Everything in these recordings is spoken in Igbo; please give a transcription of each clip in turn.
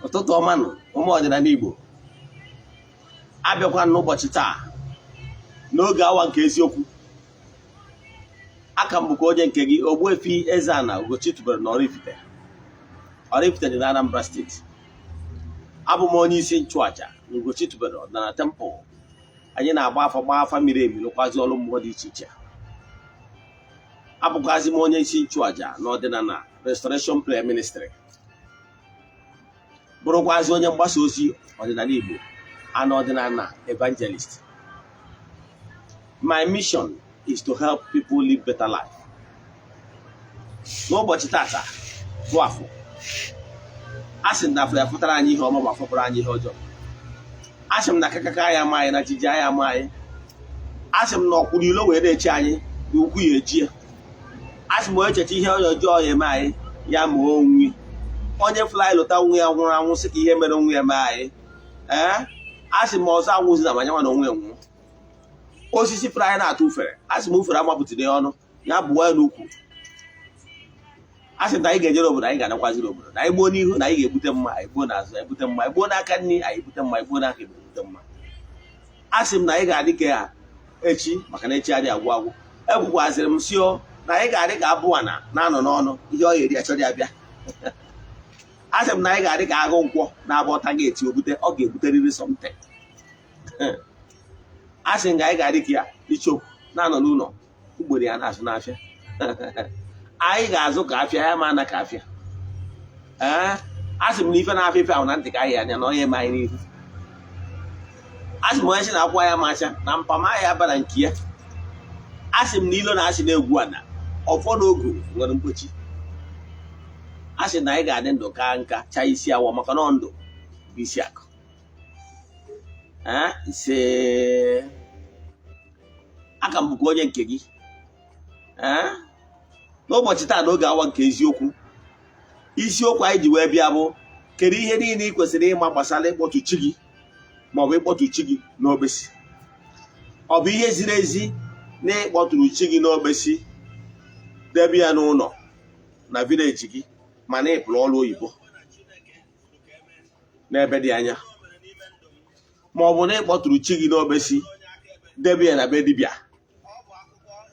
Ụtụtụ ọma nụ, ụmụ ọdịnala Igbo. Abịakwa n'ụbọchị taa n'oge awa nke eziokwu. Aka m bụkwa onye nke gị, Ogbuefi Eze-Ana Ugochi tubelu na Oraifite. Oraifite dị na Anambra Steeti. Abụ m onye isi nchụaja na Ugochi tubelu ọdịnala temple. Anyị na-agba afa, gbaa afa miri emi, lụkwazi ọrụ mmụọ dị iche iche. Abụkwazi m onye isi nchụaja na ọdịnala Restoration Prayer Ministry, bụrụkwazi onye mgbasa ozi ọdịnala Igbo and ọdịnala evangelist. My mission is to help people live better life. N'ụbọchị tata bụ afọ, a sị m na afọ ya fụtara anyị ihe ọma ma fọpụrụ anyị ihe ọjọọ. A sị m na akakaka ya ama anyị, na jiji ya ama anyị. A sị m na ọkwụrụ ilo wee na-eche anyị na ukwu ya ejie. A sị m onye echecha ihe ọjọọ ya eme anyị, ya ma onwe onye fly lụta nwa ya nwụrụ anwụ, sị ka ihe mere nwa ya mee anyị. Ee, a sị m ọzọ anwụzi na manya nwa na onwe nwụọ. Osisi fry na-atụ ufere, a sị m ufere amapụtara ya ọnụ ya bụwa ya n'ukwu. A sị na anyị ga-ejere obodo, anyị ga-anakwaziri obodo, na anyị gbuo n'ihu na anyị ga-ebute mma, anyị gbuo n'azụ anyị ebute mma, anyị gbuo n'aka nri anyị ebute mma, anyị gbuo n'aka ekpe ebute mma. A sị m na anyị ga-adị ka ya echi, maka na echi adịghị agwụ agwụ. Ekwukwazịrị m si o na anyị ga-adị ka abụọ na na-anọ n'ọnụ ihe ọ ga-eri achọrọ ya bịa. A sị m na anyị ga-adị ka agụ nkwọ na-abụ ọta ga-eti obute, ọ ga-ebuterịrị something. A sị m na anyị ga-adị ka ya ichokwu na-anọ n'ụlọ ugboro ya na-azụ n'afịa. Anyị ga-azụ ka afịa ya ma ana ka afịa. Ee, a sị m na ife na-afịa ife ahụ na ntị ka anyị anya na onye eme anyị n'ihu. A sị m onye sị na akwa ya macha na mpama ya bara nke ya. A sị m na ilo na asị na-egwu ana ọfọ na ogu nwere mkpochi. A sị na anyị ga-adị ndụ ka nka chaa isi awọ, maka na ọ ndụ bụ isi akụ. Ee, ise. Aka m bụkwa onye nke gị. Ee, n'ụbọchị taa n'oge awa nke eziokwu, isiokwu anyị ji wee bịa bụ: kedu ihe niile ị kwesịrị ịma gbasara ịkpọtụ chi gị maọbụ ịkpọtụ chi gị n'okpesi? Ọ bụ ihe ziri ezi na ịkpọtụrụ chi gị n'okpesi, debe ya n'ụlọ na village gị, mana ị pụrụ ọrụ oyibo n'ebe dị anya, ma ọ bụ na ịkpọtụrụ chi gị n'okpesi, debe ya na be dibịa,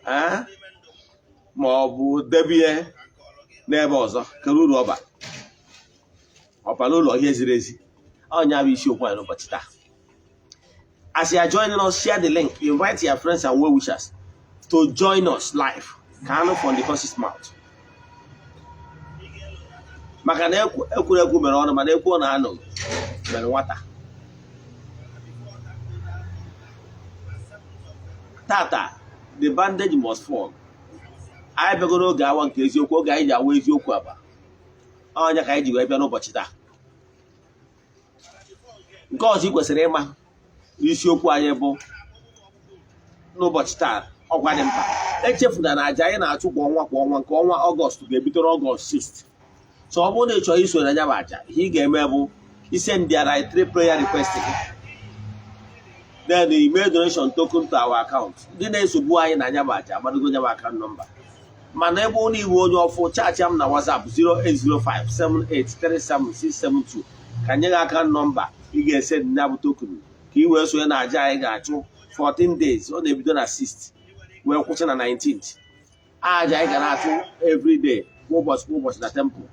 ee, ma ọ bụ debe ya n'ebe ọzọ? Kedu uru ọ bara? Ọ bara ụlọ ihe ziri ezi? Ọnya bụ isiokwu anyị n'ụbọchị taa. As you are joining us, share the link, invite your friends and well-wishers to join us live ka anụ from the horse's mouth, maka na ekwurekwu mere ọnụ, mana ekwu na anụ mere nwata. Tata, the bandage must fall. Anyị bịago n'oge awa nke eziokwu, oge anyị ji awa eziokwu aba. Ọnya ka anyị ji wee bịa n'ụbọchị taa. Nke ọzọ ị kwesịrị ịma n'isiokwu anyị bụ n'ụbọchị taa, ọkwa dị mkpa, echefuna na aja anyị na-achụ kwa ọnwa kwa ọnwa, nke ọnwa Ọgọst ga-ebidoro Ọgọst 6. So ọ bụrụ na ị chọrọ iso na ya bụ aja, ihe ị ga-eme bụ isend anyị three prayer request gị, then email donation token to our account. Ndị na-esogbu anyị na anya bụ aja agbadogo nya bụ account number. Mana ebe ụlọ iwu onye ọfụ, chat m na WhatsApp 08057837672 ka nye gị account number ị ga-ese ya bụ token, ka ị wee sonye na aja anyị ga-achụ 14 days. Ọ na-ebido na 6th wee kwụsị na 19th. Aja anyị ga na-achụ every day, kwa ụbọchị kwa ụbọchị na temple.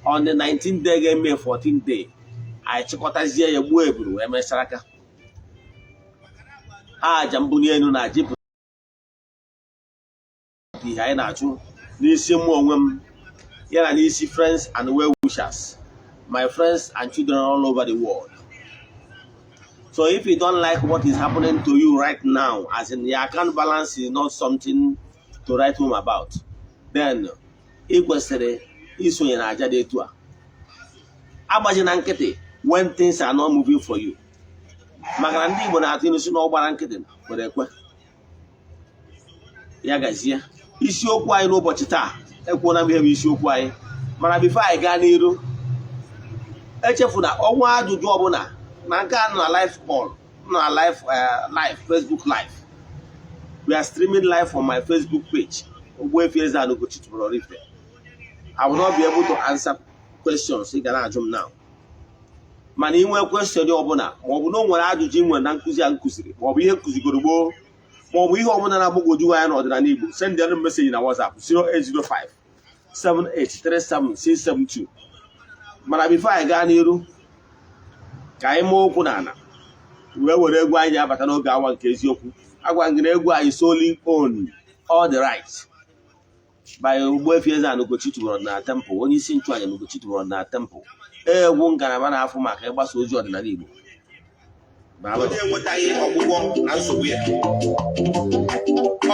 On the 19th day ga-eme 14th day, anyị chịkọtazie ya, gbuo eburu wee mesara aka aja mbunye elu na aja ịpụta ihe anyị na-achụ n'isi mụ onwe m, ya na n'isi friends and well wishers, my friends and children all over the world. So if you don't like what is happening to you right now, as in your account balance is not something to write home about, then ị kwesịrị isonye na aja dị etu a. Agbaji na nkịtị when things are not moving for you, maka na ndị Igbo na-atụ ilu si na ọ gbara nkịtị kwere ekwe. Ya gazie. Isiokwu anyị n'ụbọchị taa, ekwuola m ihe bụ isiokwu anyị, mana before anyị gaa n'iru, echefuna ọnwa ajụjụ ọbụla na nke a nọ na live call, nọ na live, live Facebook live. We are streaming live on my Facebook page, Ogbuefi Eze-Ana Ugochi tubelu Oraifite. I will not be able to answer questions ị ga na-ajụ m now. Mana inwe question ọbụla, maọbụ na o nwere ajụjụ ị nwere na nkụzi a nkụziri, maọbụ ihe nkụzigoro gboo, maọbụ ihe ọbụla na-agbagwoju anya n'ọdịnala Igbo, send them message na WhatsApp 0805 7837672. Mana before anyị gaa n'iru, ka anyị maa okwu n'ala wee were egwu anyị ji abata n'oge awa nke eziokwu. Agwa gị na egwu anyị solely own all the rights by Ogbuefi Eze-Ana Ugochi tubelu na temple, onye isi nchụaja na Ugochi tubelu na temple. Egwu ngalaba na-afụ maka ịgbasa ozi ọdịnala Igbo. Onye enwetaghị ọgwụgwọ na nsogbu ya,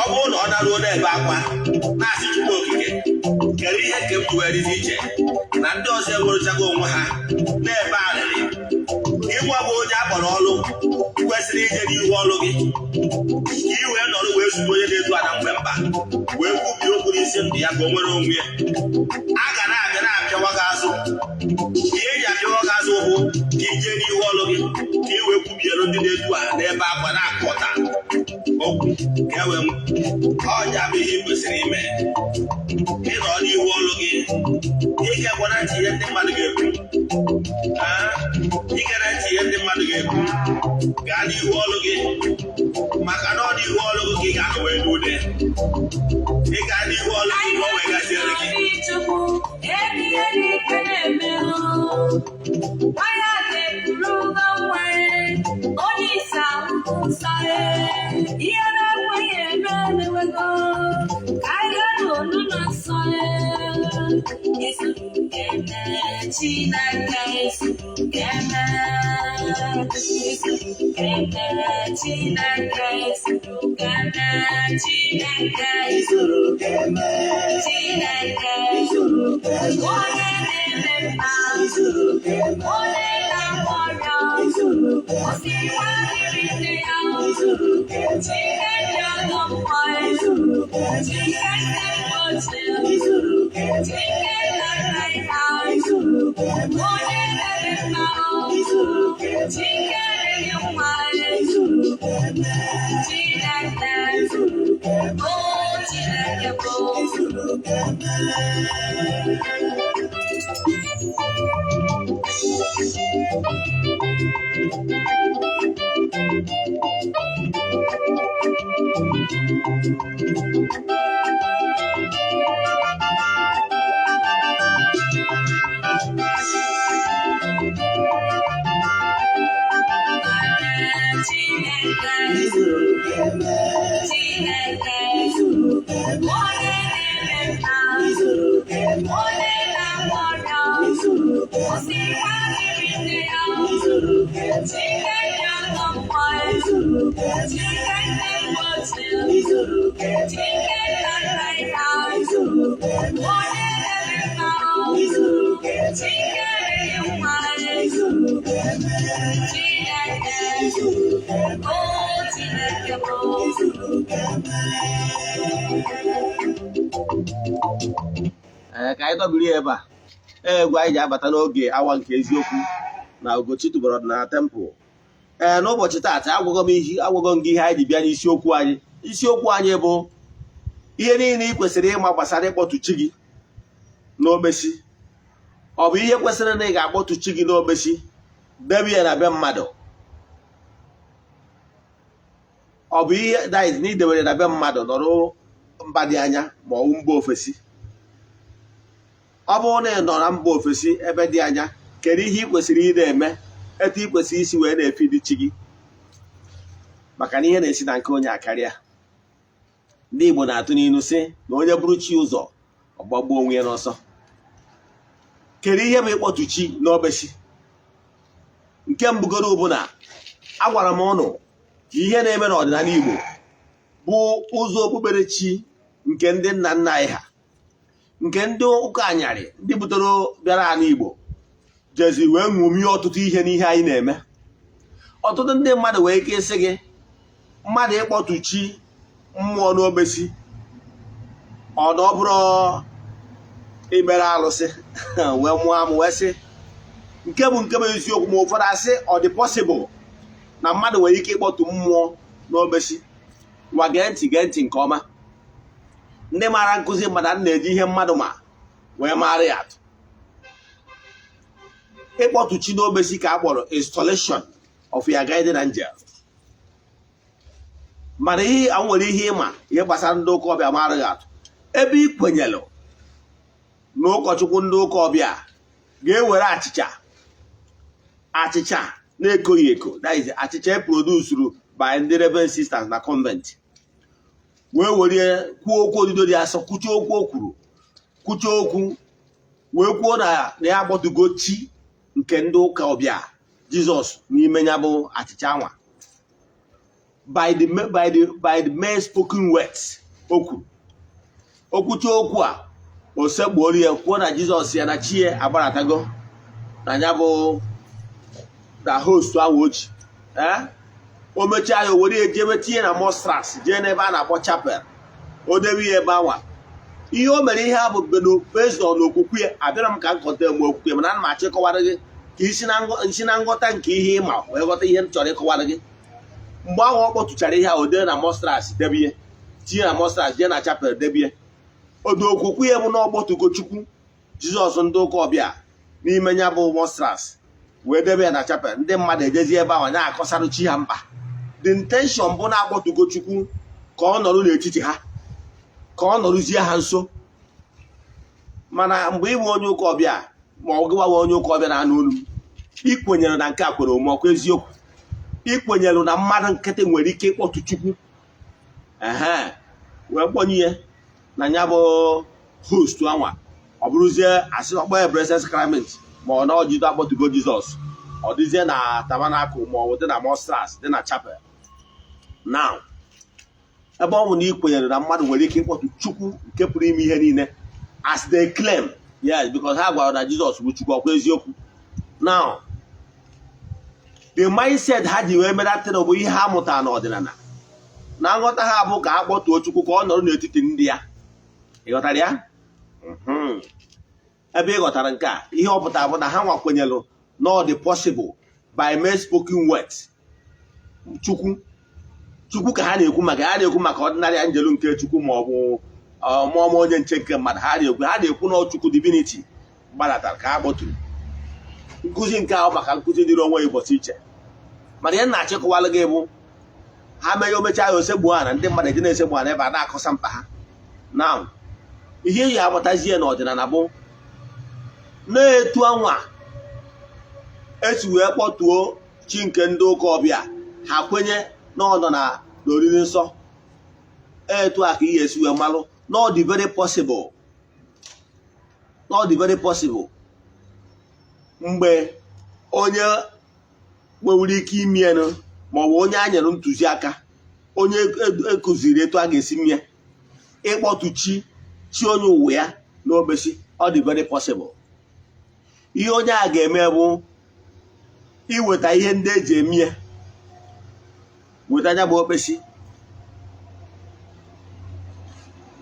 ọ bụrụ na ọ naruo n'ebe akwa na-asị, "Chukwu Okike, kedu ihe nke m ji wee dịzi iche na ndị ọzọ enwerechago onwe ha?" Na-ebe arịrị, ịnwa bụ onye a kpọrọ ọrụ kwesịrị ije n'ihu ọrụ gị ka ị wee nọrọ wee zute onye na-edu ana mgbe mba wee kwubie okwu n'isi ndụ ya ka o nwere onwe ya, a ga na-abịa na-apịawa gị azụ. Ihe eji apịawa gị azụ bụ ka ije n'ihu ọrụ gị ka ị wee kwubiere ndị na-edu a n'ebe akwa na-akụ ọta okwu ka e wee ọnya bụ ihe ị kwesịrị ime. Ịnọ n'ihu ọrụ gị, ị na ntị ihe ndị mmadụ ga-ekwu. Ige na ntị ihe ndị mmadụ ga-ekwu, gaa n'ihu ọrụ gị, maka na ọ n'ihu ọrụ gị ka ị ga-anọ wee n'ude. Ị gaa n'ihu ọrụ gị ka o wee gaziere gị. Chukwu ebe ihe dị ike na-eme, nwaya ga-eburu nwere onye isi ahụhụ nsọ, ihe na-ekweghị eme emewego. Ka anyị gaa n'olu na nsọ izuru ga-eme. Chineke izuru ga-eme, izuru ga-eme. Chineke izuru ga-eme, Chineke Izuru ga-eme. Chineke Izuru ga-eme. onye na-eme mma, Izuru ga-eme. onye na-agwọ ọrịa, Izuru ga-eme. osikwa dịrị nne ya. Izuru ga-eme. Chineke ọgọ mmụọ, Izuru ga-eme. Chineke mgbe ochie, Izuru ga-eme. Chineke nna nna ya, Izuru ga-eme. onye na-eme mma, Izuru ga-eme. Chineke na-enye nwa, Izuru ga-eme. Chineke, Izuru ga-eme. o Chineke bụ Izuru ga-eme. Chineke. Izuru ga-eme. Chineke. Izuru ga-eme. Onye na-eme mma, Izuru ga-eme. onye na-agwọ ọrịa, Izuru ga-eme. osikwa dịrị nne ya. Izuru ga-eme. Chineke ọgọ mmụọ, Izuru ga-eme. Chineke mgbe ochie, Izuru ga-eme. Chineke nna nna ya, Izuru ga-eme. onye na-eme mma, Izuru ga-eme. Chineke na-enye nwa, Izuru ga-eme. Chineke, Izuru ga-eme. o Chineke bụ Izuru ga-eme. Ee, ka anyị dọbiri ya ebe a. Egwu anyị ji abata n'oge awa nke eziokwu na Ugochi tubelu ọdịnala temple. Ee, n'ụbọchị taata, agwago m ihe, agwago m gị ihe anyị ji bịa n'isiokwu anyị. Isiokwu anyị bụ ihe niile ị kwesịrị ịma gbasara ịkpọtụ chi gị n'okpesi. Ọ bụ ihe kwesịrị na ị ga-akpọtụ chi gị n'okpesi debe ya na be mmadụ? Ọ bụ ihe that is na idebere na be mmadụ nọrọ mba dị anya ma ọ bụ mba ofesi? Ọ bụrụ na ị nọ na mba ofesi ebe dị anya, kedu ihe ị kwesịrị ị na-eme, etu ị kwesịrị isi wee na-efidi chi gị? Maka na ihe na-esi na nke onye akarịa. Ndị Igbo na-atụ n'ilu sị na onye bụrụ chi ụzọ, ọgbagbuo onwe ya n'ọsọ. Kedu ihe bụ ịkpọtụ chi n'okpesi? Nke mbụgoro bụ na agwara m ụnụ ihe na-eme n'ọdịnala Igbo bụ ụzọ okpukperechi nke ndị nna nna anyị ha, nke ndị ụka anyarị ndị butere bịara ala Igbo jezi wee ṅomie ọtụtụ ihe n'ihe anyị na-eme. Ọtụtụ ndị mmadụ wee ike ịsị gị mmadụ ịkpọtụ chi mmụọ n'okpesi, ọ na ọ bụrụ imere alụsị wee mụọ amụ, wee sị nke bụ eziokwu. Ma ụfọdụ asị ọ dị possible na mmadụ nwere ike ịkpọtụ mmụọ n'okpesi. Gwa, gee ntị, gee ntị nke ọma. Ndị maara nkụzi mmadụ a na-eji ihe mmadụ ma wee mara ya atụ. Ịkpọtụ chi n'okpesi ka a kpọrọ installation of your guardian angel. Mana ihe a nwere, ihe ịma ihe gbasara ndị ụka ọbịa marụghị atụ, ebe ị kwenyere na ụkọchukwu ndị ụka ọbịa ga-ewere achịcha na-ekoghị eko, that is, achịcha e produsuru by ndị Reverend Sisters na convent, wee were kwuo okwu odido dị asọ, kwuchie okwu o kwuru, kwuchie okwu wee kwuo na ya agbọtụgo chi nke ndị ụka ọbịa, Jizọs, n'ime ya bụ achịcha anwa, by the mere spoken words o kwuru. Okwuchi okwu a, o sekpuoro ya, kwuo na Jizọs ya na chi ya agbaratago na ya bụ na host ahụ ochi. Ee, o mechaa ya, o were ya jebe tinye na monstrance, jee n'ebe a na-akpọ chapel, o debe ya ebe anwa. Ihe o mere ihe a bụ based on okwukwe ya. Abịara m ka m kọta eme okwukwe, mana ana m achọ ịkọwara gị ka isi na nghọta nke ihe ịma wee ghọta ihe m chọrọ ịkọwara gị. Mgbe ahụ ọ kpọtụchara ihe a, o dee na monstrance, debe ihe, tinye na monstrance, jee na chapel, debe ihe. Odo okwukwe ya bụ na ọgbọtụgo Chukwu Jizọs ndị ụka ọbịa n'ime ya bụ monstrance, wee debe ya na chapel. Ndị mmadụ ejezi ebe ahụ na-akọsarụ chi ha mkpa. The intention bụ na-akpọtụgo Chukwu ka ọ nọrọ n'etiti ha, ka ọ nọrụzie ha nso. Mana mgbe ị bụ onye ụka ọbịa, ma ọ gịwawa onye ụka ọbịa na-anụ olu m, ị kwenyere na nke a kwere omume. Ọkwa eziokwu? Ị kwenyere na mmadụ nkịtị nwere ike ịkpọtụ Chukwu, ehe, wee kpọnye ya na ya bụ host anwa, ọ bụrụzie asị ọkpọ ya Blessed Sacrament, ma ọ na ọjide akpọtugo Jizọs, ọ dịzie na tabernacle, ma ọ bụ dị na monstrance dị na chapel. Now, ebe ọ bụ na ị kwenyere na mmadụ nwere ike ịkpọtụ Chukwu nke pụrụ ime ihe niile, as they claim, yes, because ha gwara na Jizọs bụ Chukwu, ọkwa eziokwu? Now, the mindset ha ji wee medatịrị bụ ihe ha mụtara n'ọdịnala na nghọta ha bụ ka a kpọtuo Chukwu ka ọ nọrọ n'etiti ndị ya. Ị ghọtara ya? Ebe ị ghọtara nke a, ihe ọ pụtara bụ na ha nwa kwenyere na ọ dị possible by mere spoken words. Chukwu, Chukwu ka ha na-ekwu maka, ha na-ekwu maka ordinary angel nke Chukwu, ma ọ bụ mmụọ onye nche nke mmadụ. Ha na-ekwu na Chukwu, divinity gbadatara ka ha kpọturu. Nkụzi nke ahụ maka nkụzi dịrị onwe ya ụbọchị iche. Mana ihe na-achịkọwalụ gị bụ ha mee, omecha ya, osegbu ha na ndị mmadụ eji na-esegbu ha n'ebe a na-akọsa mkpa ha. Now, ihe eji agbatazie n'ọdịnala bụ na-etu anwa esi wee kpọtuo chi nke ndị ụka ọbịa, ha kwenye na ọ nọ na n'oriri nsọ. Etu a ka ị ga-esi wee malụ na ọ dị very possible, na ọ dị very possible mgbe onye nwewere ike imienụ, ma ọ bụ onye a nyere ntụziaka, onye ekụziri etu a ga-esi mie ịkpọtụ chi, chi onye ụwa ya n'obesi, ọ dị very possible. Ihe onye a ga-eme bụ iweta ihe ndị eji eme ya, weta anya bụ okpesi.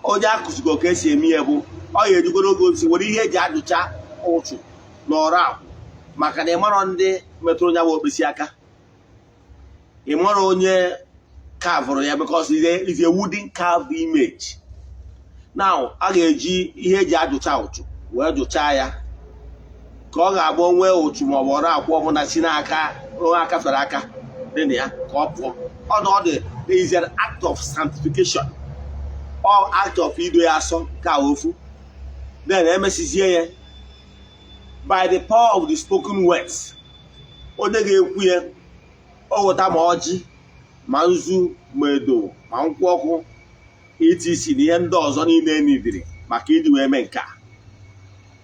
Onye akụzigo ka esi eme ya bụ ọ ya ejigoro oge osi were ihe eji ajụcha ụchụ na ọrụ akwụ, maka na ịmarọ ndị metụrụ ya bụ okpesi aka, ịmarọ onye carvụrụ ya, because it's a wooden carved image. Now, a ga-eji ihe eji ajụcha ụchụ wee jụchaa ya, ka ọ ga-abụ nwee ụchụ ma ọ bụ ọrụ akwụ ọbụla si n'aka onye aka fere aka dị na ya, ka ọ pụọ. Ọ na ọ dị is an act of sanctification or act of ido ya asọ ka ofu. Then emesizie ya by the power of the spoken words. Onye ga-ekwu ya, o weta ma ọjị, ma nzu, ma edo, ma nkwụ ọkụ, etc, na ihe ndị ọzọ niile enidiri maka iji wee mee nke a.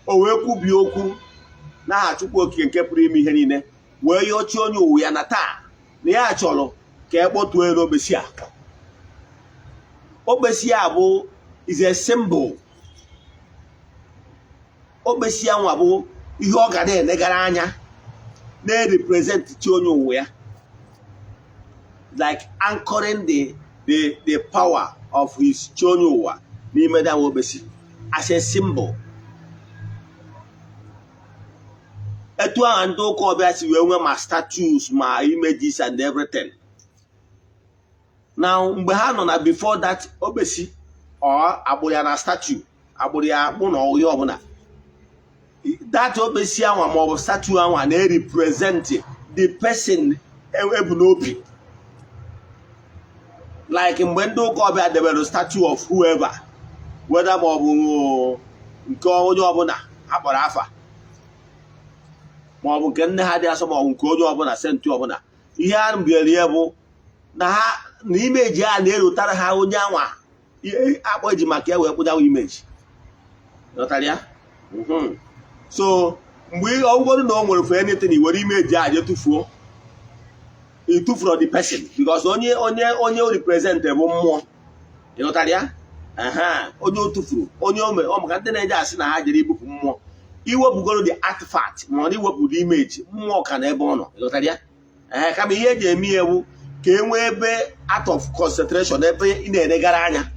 O wee kwubie okwu n'aha Chukwu Okike nke pụrụ ime ihe niile, wee yọchie onye ụwa ya na taa na ya chọrọ ka e kpọtuo elu okpesi a. Okpesi a bụ is a symbol. Okpesi a nwa bụ ihe ọ ga na-enegara anya, na-represent chi onye ụwa ya, like anchoring the power of his chi onye ụwa n'ime that okpesi as a symbol. Etu ahụ ndị ụka ọbịa si wee nwee ma statues, ma images and everything. Now, mgbe ha nọ na before that okpesi or agbụrụ ya na statue, agbụrụ ya akpụ na ihe ọbụla, That okpesi anwa maọbụ statue anwa na-represent the person ebu n'obi, like mgbe ndị ụka ọbịa debere statue of whoever, whether ma ọ bụ nke onye ọbụla akpọrọ afa, ma ọ bụ nke nne ha dị asọ, ma ọ bụ nke onye ọbụla, saint ọbụla, ihe a bịara ya bụ na ha na image a na-erotara ha onye anwa akpọ eji maka ya wee kpụdawa image. Ghọtara ya? So mgbe ọ bụrụ na o nwere for anything, i were image a je tụfuo, i tụfuru the person, because onye o represent bụ mmụọ. Ịghọtara ya? Aha, onye o tụfuru, onye o mere ọ maka ndị na-eje asị na ha jere ibupụ mmụọ, iwepụgoro the artifact, ma ọ na iwepụ the image, mmụọ ka na ebe ọ nọ. Ịghọtara ya? Ee, kama ihe eji eme ya bụ ka e nwee ebe out of concentration, ebe ị na-elegara anya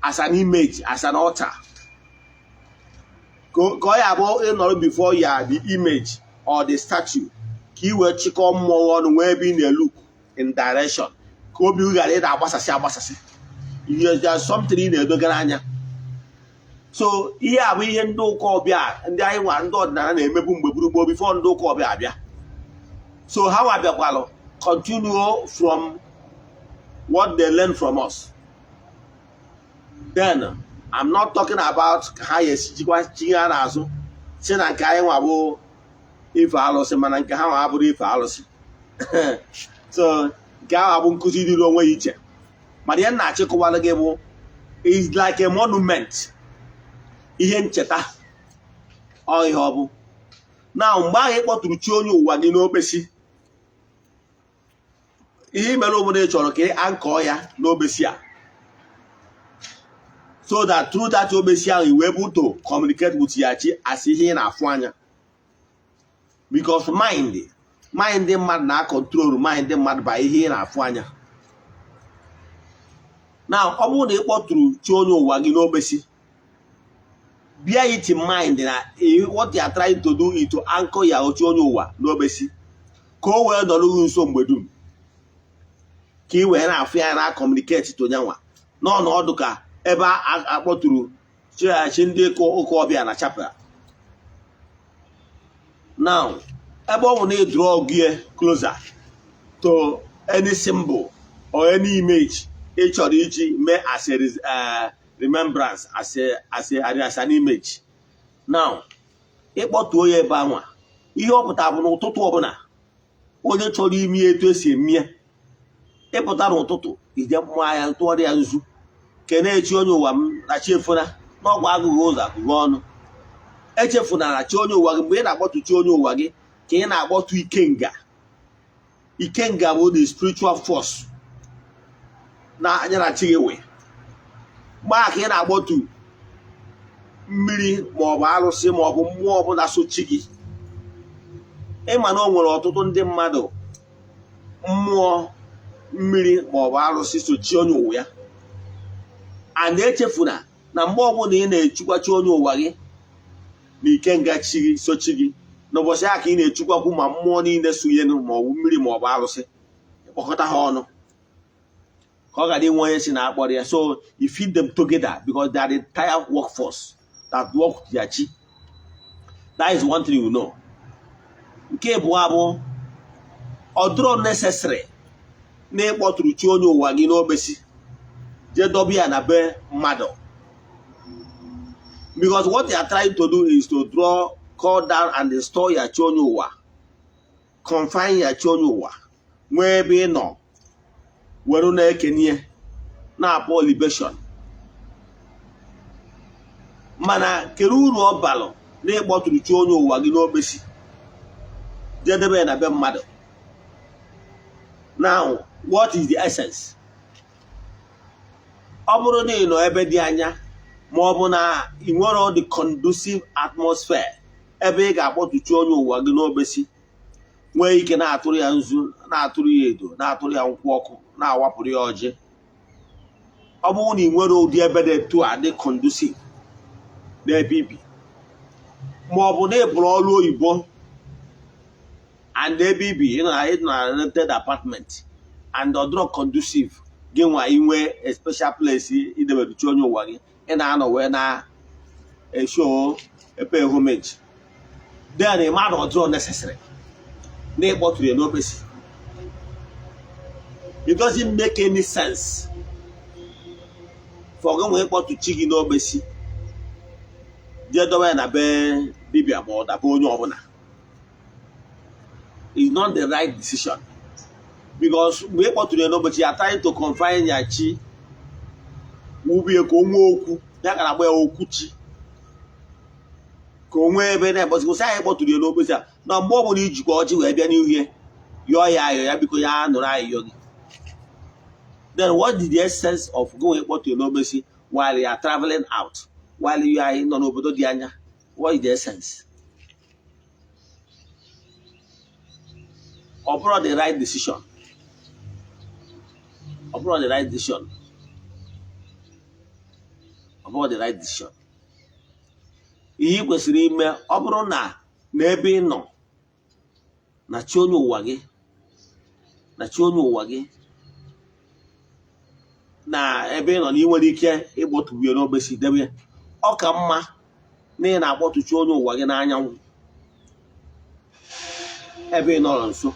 as an image, as an altar, ka ọ ya abụ ịnọrọ before ya, the image or the statue, ka ị wee chịkọọ mmụọ ọnụ, nwee ebe ị na-look in direction, ka obi ghara ịda agbasasị agbasasị. There's something ị na-edogara anya. So ihe a bụ ihe ndị ụka ọbịa, ndị anyị nwa ndị ọdịnala na-emebu mgbe gburugburu before ndị ụka ọbịa abịa. So ha nwa bịakwalụ continue from what they learn from us. Then I'm not talking about ka ha ga-esi jikwa chinye ha n'azụ si na nke anyị nwa bụ ife alụsị, mana nke ha nwa abụrụ ife alụsị. So nke ahụ abụ nkụzi dịrị onwe ya iche, mana ihe m na-achịkọwara gị bụ is like a monument, ihe ncheta ọ ihe ọ bụ na mgbe ahụ ị kpọtụrụ chi onye ụwa gị n'okpesi, ihe imere obodo ị chọrọ ka ị ankọọ ya n'okpesi a, so that through that okpesi ahụ you were able to communicate with ya chi as ihe ị na-afụ anya, because mind mmadụ na control mind mmadụ by ihe ị na-afụ anya. Na ọ bụrụ na ị kpọtụrụ chi onye ụwa gị n'okpesi, bear it in mind na what you are trying to do is to anchor ya chi onye ụwa n'okpesi, ka o wee nọrọ gị nso mgbe dum, ka ị wee na-afụ ya, na communicate to nyanwa n'ọnọdụ ka ebe a akpọtụrụ chi ndị ụka ọbịa na chapel. Now, ebe ọ bụ na ị draw gị closer to any symbol or any image ị chọrọ iji mee as a remembrance, as an image, now ịkpọtuo ya ebe anwa, ihe ọ pụtara bụ n'ụtụtụ ọbụla onye chọrọ ime etu esi eme ya, ịpụta n'ụtụtụ, ije mmụọ ya, tụọrọ ya nzu, kene chi onye ụwa m na chi efuna n'ọgwụ agụghị ụzọ agụghị ọnụ. Echefuna na chi onye ụwa gị, mgbe ị na-akpọtu chi onye ụwa gị, ka ị na-akpọtu ikenga. Ikenga bụ the spiritual force na anya na chi gị wee mgbe a ka ị na-akpọtu mmiri maọbụ arụsị maọbụ mmụọ ọbụla so chi gị. Ịma na o nwere ọtụtụ ndị mmadụ mmụọ mmiri maọbụ arụsị so chi onye ụwa ya. And echefuna na mgbe ọbụla ị na-echukwa chi onye ụwa gị na ikenga chi gị so chi gị n'ụbọchị ahụ, ka ị na-echukwakwu ma mmụọ niile sonyenu, maọbụ mmiri maọbụ arụsị, kpọkọta ha ọnụ ka ọ ghara inwe onye si na akpọrọ ya. So you feed them together because they are the entire workforce that work with their chi. That is one thing you know. Nke abụọ bụ, ọ dịrọ necessary na ịkpọtụrụ chi onye ụwa gị n'okpesi jee dobe ya na be mmadụ, because what they are trying to do is to draw, call down and install ya chi onye ụwa, confine ya chi onye ụwa, nwee ebe ị nọ were na-ekenye na-akpọ libation. Mana kedu uru ọ balụ na ịkpọtụrụ chi onye ụwa gị n'okpesi jee debe ya na be mmadụ? Now, what is the essence? Ọ bụrụ na ị nọ ebe dị anya, ma ọ bụ na ị nwere the conducive atmosphere ebe ị ga-akpọtụchi onye ụwa gị n'okpesi, nwee ike na-atụrụ ya nzu, na-atụrụ ya edo, na-atụrụ ya nkwụ ọkụ, na-awapụrụ ya ọjị, ọ bụrụ na ị nwere ụdị ebe dị etu a dị conducive n'ebe ibi, ma ọ bụ na ị bụrụ ọrụ oyibo and ebe ibi ị nọ na rented apartment and ọ dịrọ conducive gị nwa inwe a special place ideberuchi onye ụwa gị ị na-anọ wee na-eshow, epay homage. Then ị ma na ọ dịrọ necessary na ịkpọtụrụ ya n'okpesi. It doesn't make any sense for gị nwee ịkpọtụ chi gị n'okpesi, jee dọba ya na be dibịa ma ọ daba onye ọbụla. It's not the right decision, because mgbe ị kpọtụrụ ya n'ụbọchị, ya trying to confine ya chi wubie ka o nwee okwu ya gara agba ya okwu chi, ka o nwee ebe na-ekpọsị kwụsị. Anyị kpọtụrụ ya n'okpesi a na mgbe ọbụla ijikwa ọjị wee bịa n'ihu ya, yọọ ya ayọ ya, biko ya nụrụ ayịyọ gị. Then what is the essence of going kpọtụ ya n'okpesi while you are traveling out, while you are nọ n'obodo dị anya? What is the essence? Ọ bụrụ the right decision, ọ bụrụ the right decision, ọ bụrụ the right decision. Ihe ị kwesịrị ime, ọ bụrụ na n'ebe ị nọ na chi onye ụwa gị, na chi onye ụwa gị na ebe ị nọ, na ị nwere ike ịkpọtụ ya n'obesi debe ya, ọ ka mma na ị na-akpọtụchi onye ụwa gị n'anyanwụ ebe ị nọrọ nso.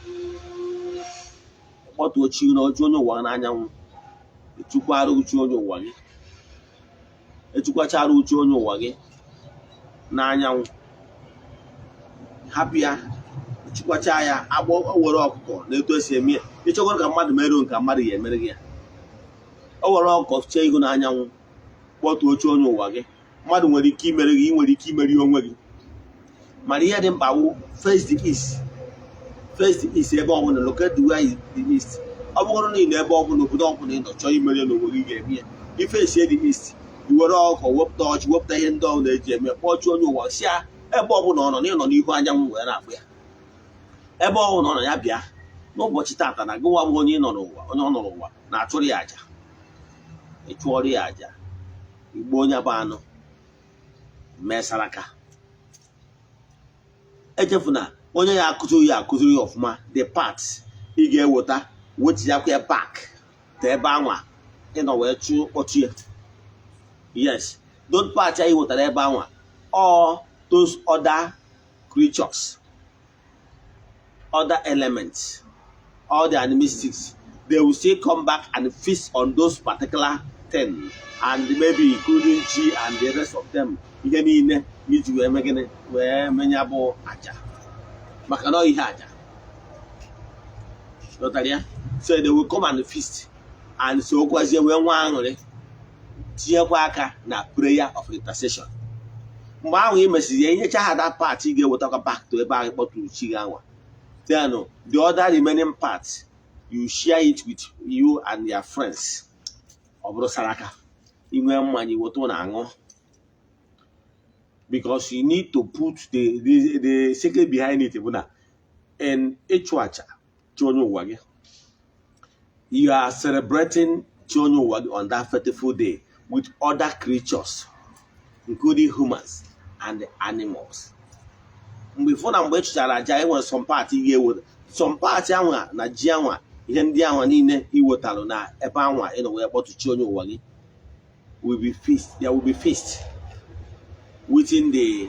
Kpọtuo chi na ọjụ onye ụwa n'anyanwụ, echukwara uche onye ụwa gị, echukwachara uche onye ụwa gị n'anyanwụ, hapụ ya, chukwacha ya agbọ, were ọkụkọ na etu esi eme ya. Ịchọgoro ka mmadụ meruo nke mmadụ ya emere gị ya, o were ọkụkọ chee ihu n'anyanwụ, kpọtuo oche onye ụwa gị. Mmadụ nwere ike imere gị, ị nwere ike imeri onwe gị, mana ihe dị mkpa wụ face the east, face the east. Ebe ọbụla, locate the way the east. Ọ bụrụ na ị nọ ebe ọbụla, obodo ọbụla ị nọ, chọọ imeri n'onwe gị, ga-eme ya. Ifesie the east, i were ọkụkọ wepụta ọchị, wepụta ihe ndị ọbụla eji eme, kpọọ chi onye ụwa, si ya ebe ọbụla ọ nọ, na ịnọ n'ihu anyanwụ wee na-akpụ ya, ebe ọbụla ọ nọ, ya bịa n'ụbọchị tata, na gịnwa bụ onye ị nọ n'ụwa, onye ọ nọ n'ụwa na-achụrụ ya àjà. Ịchụọrọ ya àjà, igbu onye bụ anụ, mee saraka. Echefuna, onye ya akụziri ya, akụziri ya ọfụma the part ị ga-eweta, wechiakwa ya back ta ebe anwa ịnọ wee chụ kpọtụ ya. Yes, those part anyị wetara ebe anwa, all those other creatures, other elements, all the animistics, they will still come back and feast on those particular thing, and maybe including chi and the rest of them. Ihe niile iji wee mee gịnị, wee menye bụ aja, maka na ọ ihe aja ghọtara ya. So they will come and feast and so okwazie wee nwa aṅụrị, tinyekwa aka na prayer of intercession. Mgbe ahụ ị mesịrị ya, inyecha ha that part, ị ga-ewetakwa back to ebe ahụ kpọtụrụ chi gị anwa. Then the other remaining part, you share it with you and your friends. Ọ bụrụ saraka, inwe mmanya, iweta na aṅụ, because you need to put the secret behind it bụ na in ịchụ aja chi onye ụwa gị, you are celebrating chi onye ụwa gị on that fateful day with other creatures, including humans and animals. Mgbe ịfụ na mgbe ị chụchara aja, e nwere some part ị ga-eweta, some part anwa na ji anwa, ihe ndị anwa niile ị wetalụ na ebe anwa ị nọ wee kpọtụchi onye ụwa gị will be feast. There will be feast within the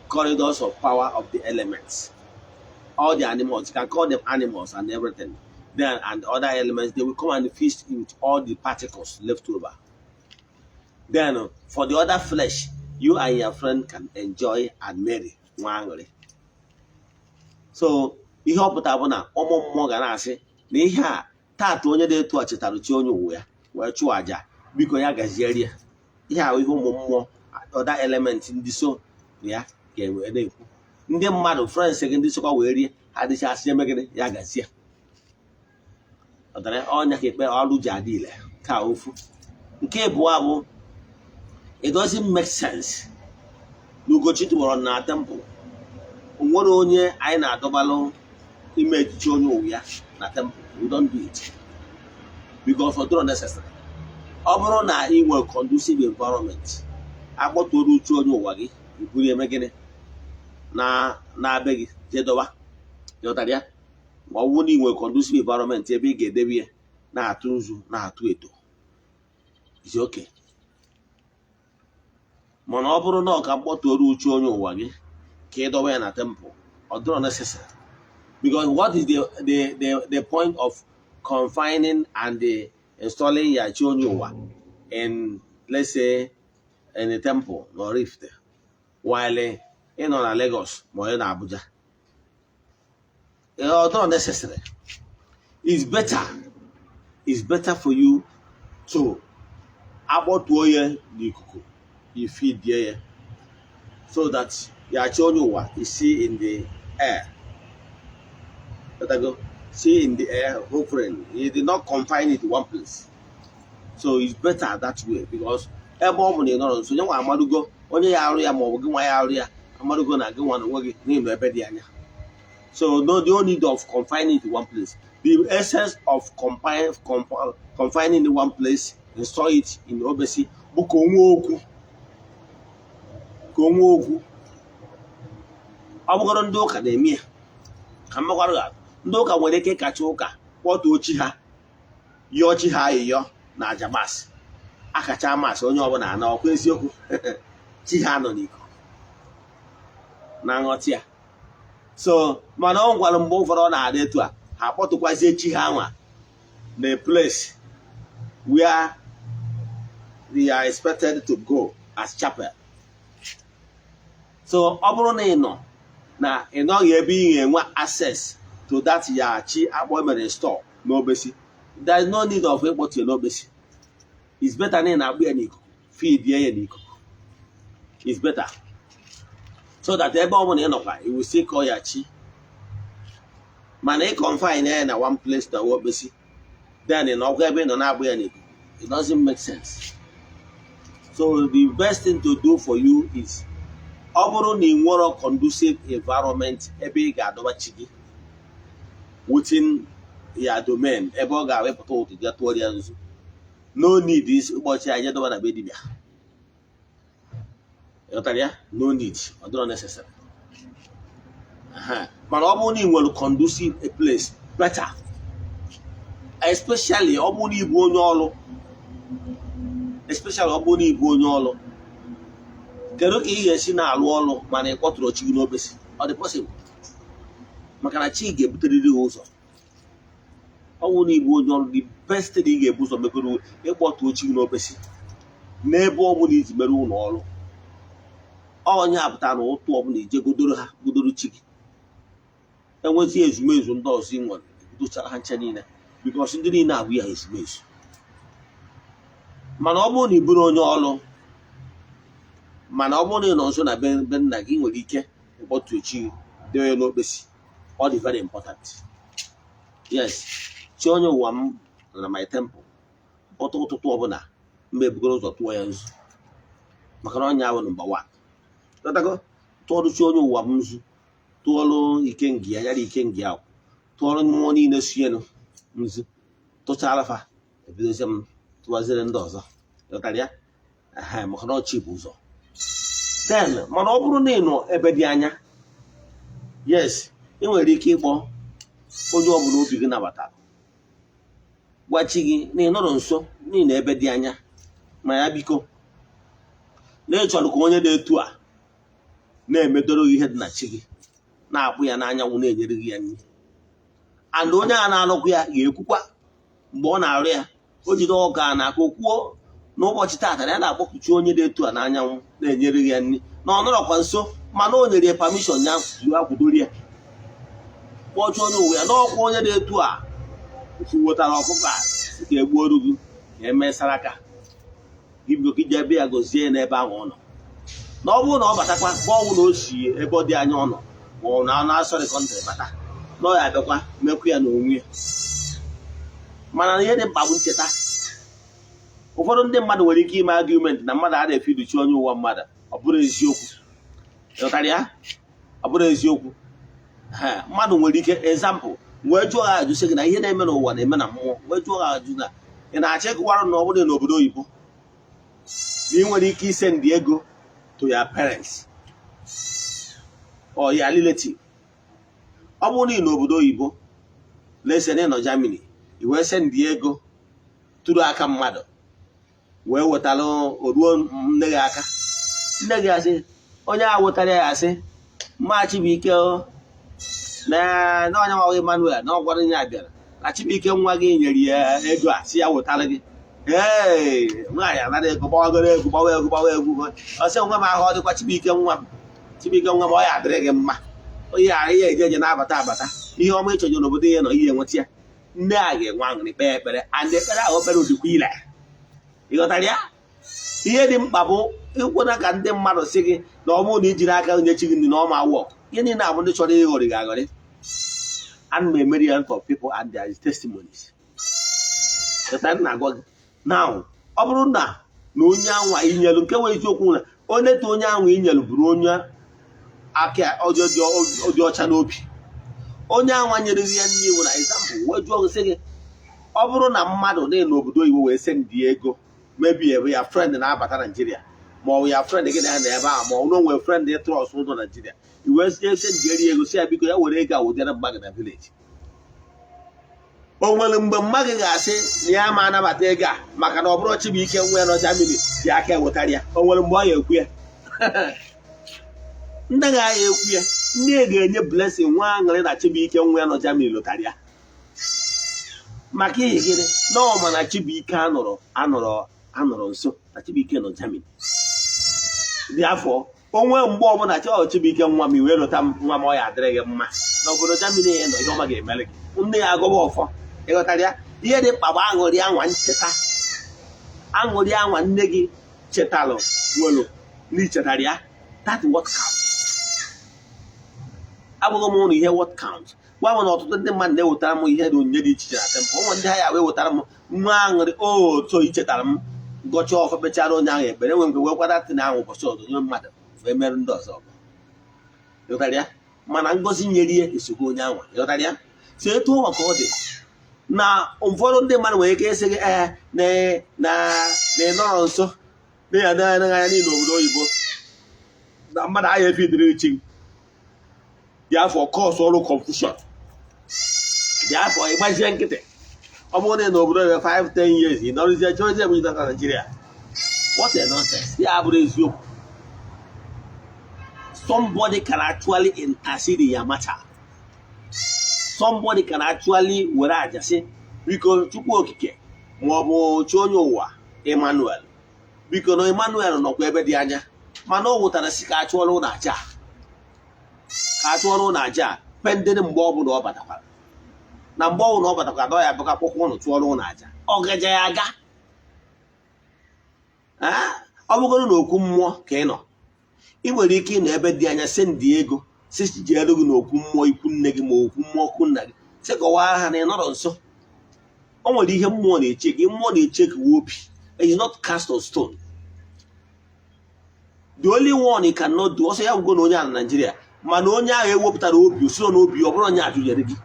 corridors of power of the elements. All the animals, you can call them animals and everything, then and other elements, they will come and feast with all the particles left over. Then for the other flesh, you and your friend can enjoy and merry, nwa aṅụrị. So ihe ọ pụtara bụ na ụmụ mmụọ ga na-asị na ihe a taata, onye dị etu a chetara chi onye ụwa ya wee chụọ àjà, biko ya gaziere ya. Ihe ahụ, ihe ụmụ mmụọ, other element ndị so na ya ga-enwe na-ekwu, ndị mmadụ, friends gị ndị sokwa wee rie ha dịchasị eme gịnị, ya gazie. Ọdara ọnya ka ekpe ọrụ ji adị ile ka ofu. Nke abụọ bụ, it doesn't make sense na Ugochi tụwara na temple. O nwere onye anyị na-adọbalụ ime echichi onye ụwa ya na temple. We don't do it because ọ dịrọ necessary. Ọ bụrụ na ị nwere conducive environment, akpọtuoro uche onye ụwa gị, iburu eme gịnị na na-abịa gị jee dọba. Ịghọtara ya? Ma ọ bụrụ na ị nwere conducive environment ebe ị ga-edebe ya, na-atụ nzu, na-atụ edo, is okay. Mana ọ bụrụ na ọ ka mkpọtuoro uche onye ụwa gị ka Ka ị dọwa ya na temple, ọ dịrọ necessary, because what is the point of confining and installing ya chi onye ụwa in, let's say, in a temple na Oraifite, while ị nọ na Lagos ma ọ na Abuja? Ọ dịrọ necessary. It's better for you to akpọtuo ya n'ikuku, ifidie ya, so that ya chi onye ụwa is see in the air. Go see in the air hovering. He did not confine it to one place, so it's better that way, because ebe ọ bụ na ị nọrọ nso, onye nwa amarugo onye ya arụ ya, ma ọ bụ gị nwa ya arụ ya, amarugo na gị nwa na onwe gị n'ịnọ ebe dị anya. So no need of confining it to one place. The essence of confining in one place, install it in obesi, bụ ka o nwee okwu, ka o nwee okwu. Ọ bụgoro ndị ụka na-eme ya, ka mmakwara ga ndị ụka nwere ike ịkacha ụka kpọtuo chi ha, yọọ chi ha ayịyọ na aja mass, akacha mass, onye ọbụla ana ọkwa. Eziokwu, chi ha nọ n'ikuku na nghọta ya. So mana ọ gwara mgbe ụfọdụ ọ na-adị etu a, ha akpọtụkwazie chi ha nwa na a place where they are expected to go as chapel. So ọ bụrụ na ị nọ na ị nọghị ebe ị ga-enwe access to that ya chi akpọ mere install n'obesi, there is no need of ịkpọtu ya n'obesi. It's better na ị na-akpụ ya n'ikuku, feed ya n'ikuku. It's better so that ebe ọ bụla ị nọkwa, you will still call ya chi. Mana ị confine ya na one place na okpesi, then ị nọkwa ebe ị nọ na-agbụ ya n'ikuku, it doesn't make sense. So the best thing to do for you is, ọ bụrụ na ị nwere conducive environment ebe ị ga-adọba chi gị within ya domain, ebe ọ ga-awepụta ụtụ ga tụọ ya nzu, no need is ụbọchị anyị dọba na be dibịa. Ịghọtara ya? No need, ọ dịrọ necessary. Mana ọ bụrụ na ị nwere conducive a place, better, especially ọ bụrụ na ị bụ onye ọrụ, especially ọ bụrụ na ị bụ onye ọrụ, kedu ka ị ga-esi na-alụ ọrụ mana ị kpọtụrụ chi gị n'obesi? Ọ dị possible? Maka na chi ga-ebuterịrị gị ụzọ. Ọ bụrụ na ị bụ onye ọrụ, the best thing ị ga-ebu ụzọ megoro, ịkpọtuo chi gị n'obesi n'ebe ọ bụla iji mere ụlọ ọrụ. Onye apụta na ụtụ ọbụla ije godoro ha, godoro chi gị, enwezi ezumezu ndị ọzọ ị nwere, ebudochara ha nche niile, because ndị niile abụ ya ezumezu. Mana ọ bụrụ na ị bụrụ onye ọrụ, mana ọ bụrụ na ị nọ nso na be nna gị, nwere ike ịkpọtu chi gị, dewe ya n'okpesi. Ọ dị very important. Yes, chi onye ụwa m nọ na my temple. Kpọta ụtụtụ ọbụla, mgbe ebugoro ụzọ tụọ ya nzu, maka na ọnya ahụ number one. Ghọtago? Tụọrụ chi onye ụwa m nzu, tụọrụ ikengi ya, yara ikengi ahụ, tụọrụ mmụọ niile sienu nzu, tụchara fa, ebidozie m tụwaziri ndị ọzọ. Ghọtara ya? Ehe, maka na ọchị bụ ụzọ. Then mana ọ bụrụ na ị nọ ebe dị anya, yes, ị nwere ike ịkpọ onye ọbụla obi gị nabatara, gwa chi gị na ị nọrọ nso n'ihi na ebe dị anya, ma ya biko, na ị chọrọ ka onye dị etu a na-emedoro gị ihe dị na chi gị, na-akpụ ya n'anyanwụ, na-enyere gị ya nri. And onye a na-alụkwa ya ga-ekwukwa mgbe ọ na-arụ ya, o jide ọka a na-aka o kwuo n'ụbọchị taata na ya na-akpọkuchi onye dị etu a n'anyanwụ, na-enyere gị ya nri, na ọ nọrọkwa nso, mana o nyere ya permission ya ya kwudoro ya, kpọchie onye ụwa ya n'ọkwa. Onye dị etu a wetara ọkụkọ a sị ka egbuoru gị, ka emee saraka gị, biko ka iji ebe ya gozie ya n'ebe ahụ ọ nọ. Na ọ bụrụ na ọ batakwa mgbe ọnwụ na o si ebe ọ dị anya ọ nọ, ma ọ na na-asọrị country bata, na ọ ya abịakwa mekwu ya n'onwe ya. Mana ihe dị mkpa bụ ncheta. Ụfọdụ ndị mmadụ nwere ike ime argument na mmadụ a na-efiduchi onye ụwa mmadụ. Ọ bụrụ eziokwu, ịghọtara ya? Ọ bụrụ eziokwu. Ha, mmadụ nwere ike, example, wee jụọ ha ajụ sị gị na ihe na-eme n'ụwa na-eme na mmụọ, wee jụọ ha ajụ na ị na-achọ ịkụwarụ na ọ bụrụ n'obodo oyibo na ị nwere ike isend ego to your parents or your relative. Ọ bụrụ na ị n'obodo oyibo, let's say na ị nọ Germany, i wee send ego tụrụ aka mmadụ, wee wetara oruo nne gị aka, nne gị asị onye a wetara ya asị Mma Chibuike o, na onye nwa Emmanuel na ọgwara ya bịara na Chibuike nwa gị nyere ya ego a, si ya wetara gị. Ee, nwaanyị anara ego, gbawagoro egwu, gbawa egwu, gbawa egwu. Ọ sị, "Nwa m, ahụ ọ dịkwa Chibuike nwa m, Chibuike nwa m, ọ ya adịrị gị mma. Onye a ihe eje eje na-abata abata, ihe ọma ịchọnye n'obodo ihe nọ, ihe enweta ya." Nne a ga-enwe aṅụrị, kpee ekpere, and ekpere ahụ o kpere dịkwa ile. Ịghọtara ya? Ihe dị mkpa bụ ịkwena ka ndị mmadụ sị gị na ọ bụrụ na ijiri aka nye chi gị nri na ọma work. Ihe niile abụ ndị chọrọ ịghọrị gị aghọrị. Ana m emeri ya for people and their testimonies. Cheta m na-agwa gị now, ọ bụrụ na onye anwa inyelu nke nwere eziokwu, na onye to onye anwa inyelu bụrụ onye aka ọjọọ dị ọcha n'obi, onye anwa nyere gị ya nne iwu na example wee jụọ gị, sị gị, ọ bụrụ na mmadụ dị n'obodo oyibo wee send ego, maybe ebe ya friend na-abata Naijiria, ma ọ bụ ya friend gị na ya na ebe ahụ, ma ọ bụ na o nwere friend trust ụzọ Naijiria, i wee send ego, si ya biko ya were ego a wụdịrị mmadụ na village, o nwere mgbe mmadụ ga-asị na ya ma anabata ego a maka na ọ bụrụ Chibuike nwa ya nọ Germany ji aka ewetara ya? O nwere mgbe ọ ya ekwu ya? Ndị ga-aya ekwu ya, ndị ga-enye blessing, nwa aṅụrị na Chibuike nwa ya nọ Germany lụtara ya. Maka ihe gịnị? Na ọ ma na Chibuike anọrọ nso, na Chibuike nọ Germany dị afọ onwe. Mgbe ọbụla chọọ Chibuike nwa m, iwee lụta m nwa m, ọ ya adịrị gị mma n'obodo Germany ya nọ, ihe ọma ga-emere gị. Nne ya agọba ọfọ. Ịghọtara ya? Ihe dị mkpa bụ aṅụrị anwa ncheta, aṅụrị anwa nne gị chetalụ nwere na ichetara ya. That what count. Abụghị m ụlọ ihe what count. Gwa m na ọtụtụ ndị mmadụ na-ewetara m ihe dị onyinye dị iche iche na temple. Ụmụ ndị ha ya wee wetara m nwa aṅụrị otu ichetara m, gọcha ọfọ, kpechara onye ahụ ekpere, enwe mgbe wekwara tin ahụ ụbọchị ọzọ nye mmadụ wee merụ ndị ọzọ. Ịghọtara ya? Mana ngọzi nyere ya esogbu onye ahụ. Ịghọtara ya? So etu ụwa ka ọ dị na ụfọdụ ndị mmadụ nwere ike ịsị gị, ee, na na ị nọrọ nso na ya anaghị anya niile obodo oyibo, na mmadụ agha efidiri chi dị afọ cause ọrụ confusion dị afọ ịgbazie nkịtị. Ọ bụrụ na ị n'obodo oyibo 5 10 years, ị nọrụzie chọrọzie ebe na Nigeria, what a nonsense! Ya abụrụ eziokwu. Somebody can actually intercede in your matter. Somebody can actually were aja sị, "Biko Chukwu Okike, ma ọ bụ chi onye ụwa Emmanuel, biko," na Emmanuel nọkwa ebe dị anya, mana ọ wụtara si ka a chụọrọ ụlọ aja, ka a chụọrọ ụlọ aja pending. Mgbe ọ bụla ọ batakwara, na mgbe ọ bụla ọ batakwara, na ọ ya bụka kpọkwa ụnụ chụọrọ ụlọ aja. Ọ gaja ya aga. Ọ bụgoro na okwu mmụọ ka ị nọ, ị nwere ike ịnọ ebe dị anya send ego, si jere gị n'okwu mmụọ ikwu nne gị, ma okwu mmụọ okwu nna gị, sị kọwaa ha na ị nọrọ nso. O nwere ihe mmụọ na-eche gị. Mmụọ na-eche gị obi. It is not cast on stone. The only one you cannot do ọsọ ya bụgo na onye a na Nigeria, mana onye ahụ ewepụtara obi osiro n'obi, ọ bụrụ onye ajụnyere gị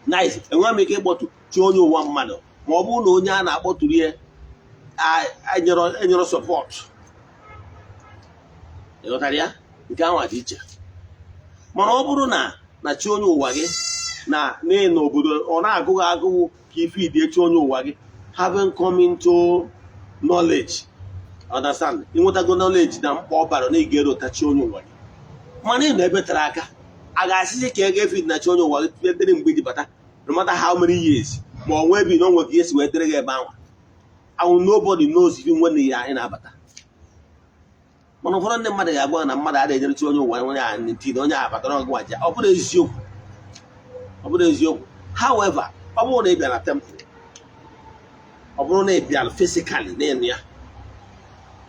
nice. Enweghị m ike ịkpọtụ chi onye ụwa mmadụ ma ọ bụrụ na onye a na-akpọtụrụ ya enyere support. Ịghọtara ya? Nke ahụ dị iche. Mana ọ bụrụ na chi onye ụwa gị na n'obodo, ọ na-agụghị agụụ ka ife ide chi onye ụwa gị, having come into knowledge, understand, ịnwetago knowledge na mkpa ọ bara na ị ga-erota chi onye ụwa gị, mana ị nọ ebe tere aka, a ga-asịzi ka ego efi na chi onye ụwa gị dịrị mgbe iji bata, no matter how many years, ma ọ nwee bi na onwe ka ihe si wee dịrị gị ebe ahụ ahụ. Nobody knows even when ya anyị na-abata. Mana ụfọdụ ndị mmadụ ga-agwa na mmadụ adịghị enyere chi onye ụwa onye a ntị na onye a batara ọgụ aja. Ọ bụrụ eziokwu, ọ bụrụ eziokwu. However, ọ bụrụ na ị bịara temple, ọ bụrụ na ị bịara physically na ya,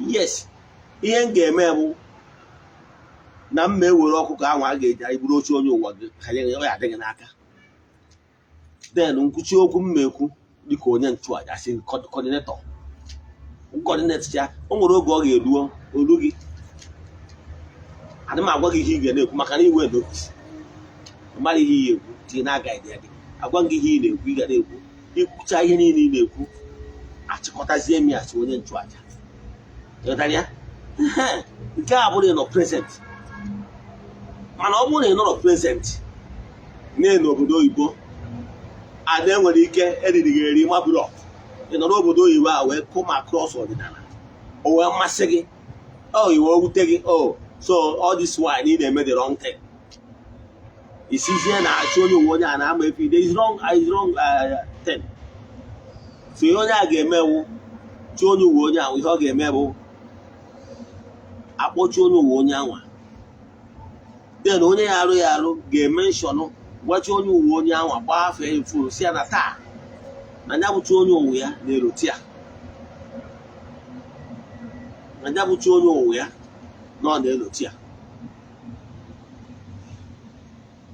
yes, ihe m ga-eme bụ na m ma ewere ọkụkọ ahụ a ga-eji anyị buru oche onye ụwa gị ka ọ ya adịghị n'aka. Then nkwuchi okwu m ekwu dịka onye nchụaja si coordinator coordinate ya, o nwere oge ọ ga-eruo olu gị, adị m agwa gị ihe ị ga na-ekwu, maka na iwe notice mara ihe ị ga-ekwu tinye na guide ya gị agwa gị ihe ị na-ekwu, ị ga na-ekwu. Ikwucha ihe niile ị na-ekwu, achịkọtazie m ya si onye nchụaja. Ịghọtara ya? Nke a bụrụ ị nọ present. Mana ọ bụrụ na ị nọrọ present n'obodo oyibo, ada enwere ike eriri gị eri mabụrọ ị nọ n'obodo oyibo a wee come across ọdịnala, o wee masị gị, o iwe wute gị, o So all this while ị na-eme the wrong thing. Isizie na-achị onye uwe, onye a na-ama efi, there is wrong, is wrong thing. So ihe onye a ga-emewu, chi onye uwe onye ahụ, ihe ọ ga-eme bụ akpọchi onye uwe onye anwa. Then onye ya arụ ya arụ ga-eme nshọnụ, gwachi onye uwe onye anwa, gbaa afọ ya ifuru, si ya na taa na ya bụchi onye uwe ya na-eroti ya, na ya bụchi onye uwe ya na ọ na-eroti ya.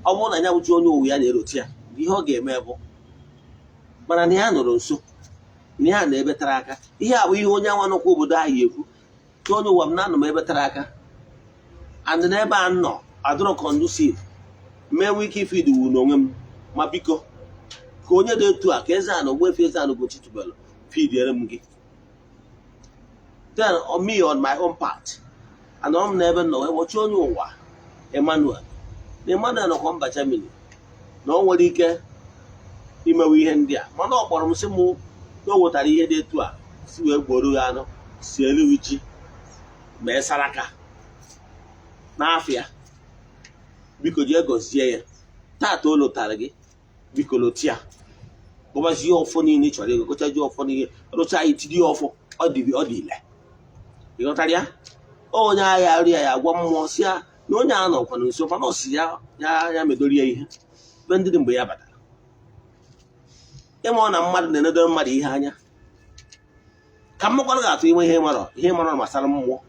Ọ bụrụ na ya bụchi onye uwe ya na-eroti ya, ihe ọ ga-eme bụ, mana na ya nọrọ nso, na ya na ebe tara aka, ihe a bụ ihe onye anwa nọkwa obodo ahụ ya ekwu: chi onye ụwa m, na-anọ m ebe tara aka, and n'ebe a nọ adịrọ conducive mee nwee ike ife idiwu n'onwe m, ma biko ka onye dị etu a, ka eze ana Ogbuefi Eze-Ana Ugochi tubelu fidiere m gị. Then on me, on my own part, anọrọ m n'ebe nọ wee gbochie onye ụwa Emmanuel, na Emmanuel nọkwa mba Germany, na o nwere ike imewe ihe ndị a, mana ọ kpọrọ m sị mụ na o wetara ihe dị etu a, si wee gboro ya anụ, si elu ji, mee saraka n'afịa, biko jee gọzie ya. Tata o lotara gị, biko lotia, gọbazie ọfọ niile ị chọrọ ego, gọchazie ọfọ niile, rụcha ya, itinye ya ọfọ, ọ dị ile. Ịghọtara ya? Onye agha arụ ya, ya agwa mmụọ si ya na onye a nọkwa nso, mana ọ si ya ya medoro ya ihe be ndị dị mgbe ya batara. Ịma ọ na mmadụ na-enedoro mmadụ ihe anya ka mmakwanụ ga-atụ ime ihe marọ, ihe marọ gbasara mmụọ.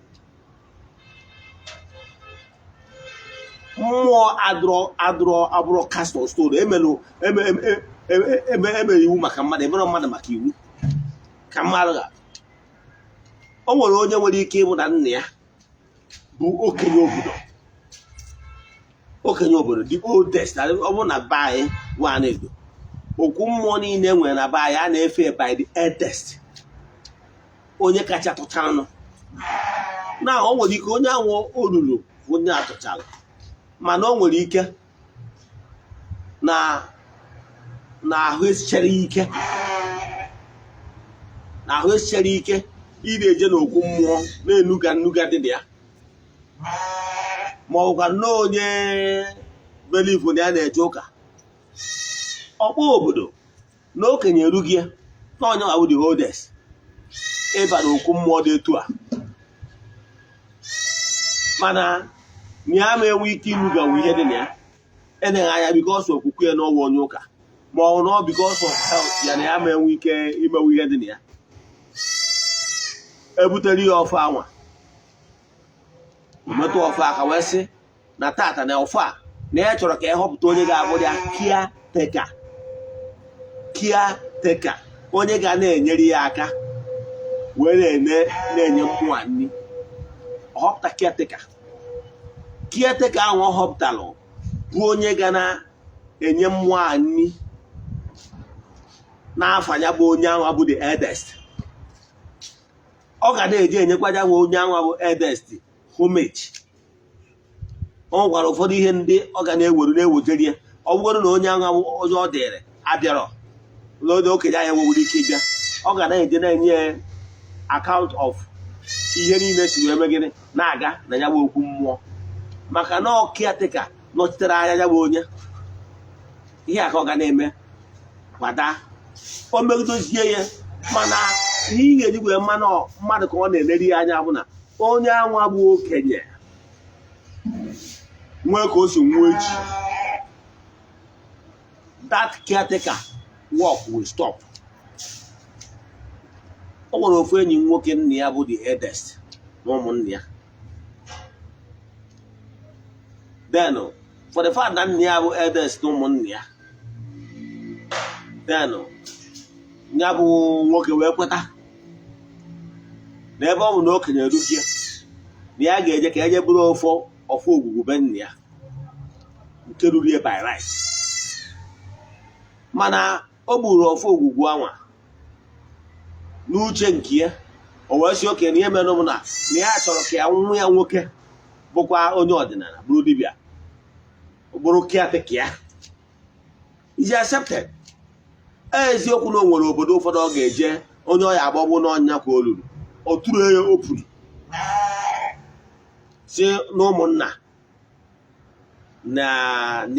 Mmụọ adụrọ adụrọ abụrọ cast on stone. Emelụ emere iwu maka mmadụ, emere mmadụ maka iwu ka mmadụ ga. O nwere onye nwere ike ịbụ na nna ya bụ okenye obodo, okenye obodo, the oldest. Ọ bụrụ na be anyị bụ Anaedo, okwu mmụọ niile e nwere na be anyị, a na-efe by the eldest, onye kacha tụchanụ. Na o nwere ike onye ahụ olulu bụ onye atụchalụ, mana o nwere ike na ahụ esichere ike, na ahụ esichere ike ị na-eje n'okwu mmụọ na-enuga nnuga dị na ya, ma ọ bụkwa nnọọ onye believe na ya na-eje ụka ọkpọ obodo na okenye erughị ya, na onye nwa bụ the oldest ịba n'okwu mmụọ dị etu a, mana na ya ma enwe ike inuganwu ihe dị na ya eneghị anya because okwukwe ya n'ọwa onye ụka, ma ọ nọ because of health ya, na ya ma enwe ike imewu ihe dị na ya. Ebutere ya ọfọ anwa, metụ ọfọ aka wee sị na tata na ọfọ a, na ya chọrọ ka ya họpụta onye ga-abụ ya caretaker, caretaker, onye ga na-enyere ya aka wee na-ene na-enye mmụọ a nri. Ọ họpụta caretaker. Caretaker ahụ ọ họpụtalụ bụ onye ga na-enye mmụọ a nri n'afọ ya bụ onye ahụ bụ the eldest. Ọ ga na-eji enyekwa ya nwe onye ahụ bụ eldest homage. O nwekwara ụfọdụ ihe ndị ọ ga na-eweru na-ewejeri ya. Ọ bụgoro na onye ahụ onye ọ dịrị abịarọ n'oge okenye ahụ enwewere ike ịbịa, ọ ga na-eje na-enye ya account of ihe niile si wee megịnị na-aga na ya bụ okwu mmụọ, maka na ọ caretaker nọchitere anya ya bụ onye. Ihe a ka ọ ga na-eme kwada o megidozie ya. Mana ihe ị ga-eji wee mmanụ mmadụ ka ọ na-eleri ya anya bụ na onye anwa bụ okenye nwee ka o si nwuo echi, that caretaker work will stop. O nwere ofu enyi m nwoke, nna ya bụ the eldest na ụmụnne ya. Then for the fact na nna ya bụ eldest na ụmụnne ya, then ya bụ nwoke wee kweta na ebe ọ bụ na okenye erughị ya, na ya ga-eje ka eje bụrụ ọfọ, ọfọ ogwugwu be nna ya nke ruru ya by right. Mana o gburu ọfọ ogwugwu anwa n'uche nke ya. O wee sị okenye ihe mere bụ na ya chọrọ ka ya nwa ya nwoke bụkwa onye ọdịnala, bụrụ dibịa, bụrụ caretaker ya. Is accepted. Eziokwu na o nwere obodo ụfọdụ ọ ga-eje, onye ọya agbagbu n'ọnya ka o luru, ọ tụrụ ya opuru. Si na ụmụnna na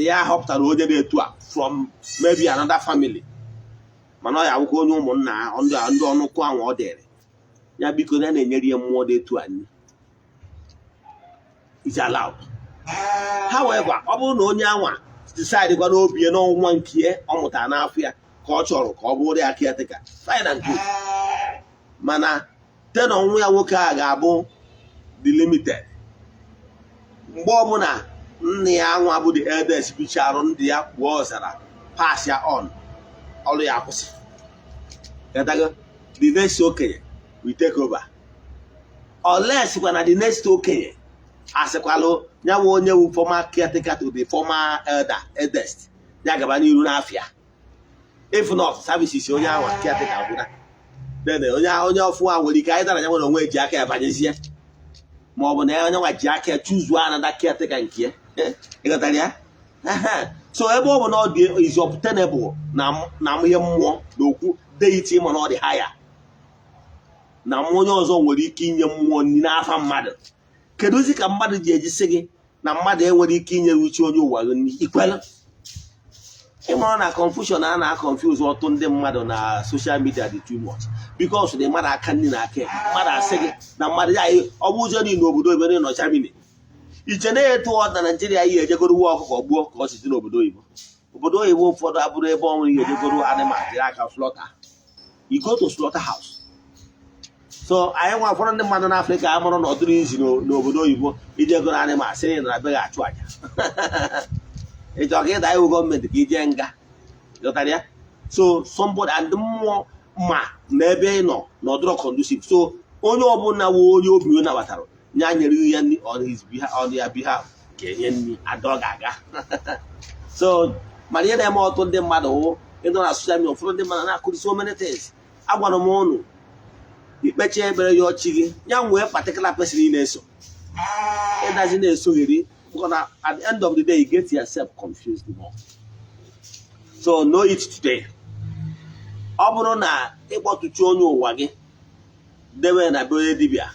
ya họpụtara onye dị etu a from maybe another family, mana ọ ya awụkwa onye ụmụnna, ndị ọnụkụ ahụ ọ dịrị ya, biko, ya na-enyere ya mmụọ dị etu a nri, is allowed. However, ọ bụrụ na onye anwa decide gwa n'obi ya n'ọnwa nke ya ọ mụtara n'afọ ya ka ọ chọrọ ka ọ bụrụ ya caretaker, fine and good. Mana tenure nwa ya nwoke a ga-abụ the limited. Mgbe ọbụla nna ya nwa bụ the eldest bicharụ ndị ya kpuo ọzara, pass ya on, ọrụ ya akwụsị. Gatago? The next okenye will take over, unless kwa na the next okenye asịkwalụ ya nwe onye wu former caretaker to the former elder, eldest ya gaba n'iru n'afịa. If not, services onye ahụ caretaker gwụna, then onye ọfụ a nwere ike anyị dara ya nwere onwe ji aka ya banyezie, ma ọ bụ na onye nwa ji aka ya choosuo another caretaker nke ya. Ịghọtara ya? So ebe ọ bụ na ọ dị is obtainable na ihe mmụọ na okwu deity, ma na ọ dị higher na mmụọ, onye ọzọ nwere ike inye mmụọ nri n'afa mmadụ, kedụzi ka mmadụ ji ejisi gị na mmadụ enwere ike inye uche onye ụwa gị nri ikwelu? Ịmara na confusion a na-aconfuse ọtụ ndị mmadụ na social media dị too much, because na mmadụ aka nri na aka ekpe. Mmadụ asị gị na mmadụ ya ọ bụ ụzọ niile n'obodo oyibo nọ Germany, iche na-etu ọ na Naijiria ihe ejegoro uwe ọkụkọ gbuo ka ọ site n'obodo oyibo. Obodo oyibo ụfọdụ abụrụ ebe ọnwụ ihe ejegoro animal jiri aka slaughter. You go to slaughter house. So anyị nwa ụfọdụ ndị mmadụ n'Afrịka amụrụ na ọdụrụ izi n'obodo oyibo ije goro animal sị na be gị achụ aja, ịchọ ka ịda iwu gọọmenti ka ije nga. Ghọtara ya? So somebody and mmụọ ma na ebe ị nọ na ọdụrọ conducive. So onye ọbụla wụ onye obi nabatara ya nyere ya nri on his behalf, on their behalf, ga-enye nri ada ọ ga-aga. So mana ihe na-eme ọtụtụ ndị mmadụ wụ ịnọ na social media, ụfọdụ ndị mmadụ na-akụri so many things. Agwara m ụnụ, ikpecha ekpere ya ọchị gị ya nwee particular person ị na-eso, ịdazi na-esogheri, because na at the end of the day you get yourself confused more. So know it today, ọ bụrụ na ịkpọtụchi onye ụwa gị debe na be onye dibịa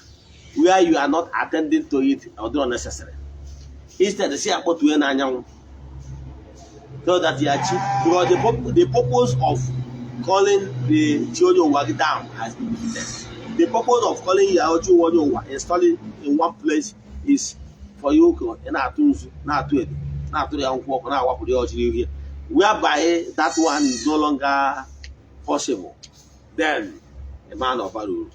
where you are not attending to it, ọ dịrọ necessary. Instead, si akpọtue n'anyanwụ so that ya chi, because the purpose of calling the chi onye ụwa gị down has been defeated. The purpose of calling ya chi onye ụwa, installing in one place, is for you ka ị na-atụ nzu, na-atụ edo, na-atụrụ ya nkwụ ọkụ, na-awapụrụ ya ọchịrị uhie. Whereby that one is no longer possible, then ịma na ọbara uru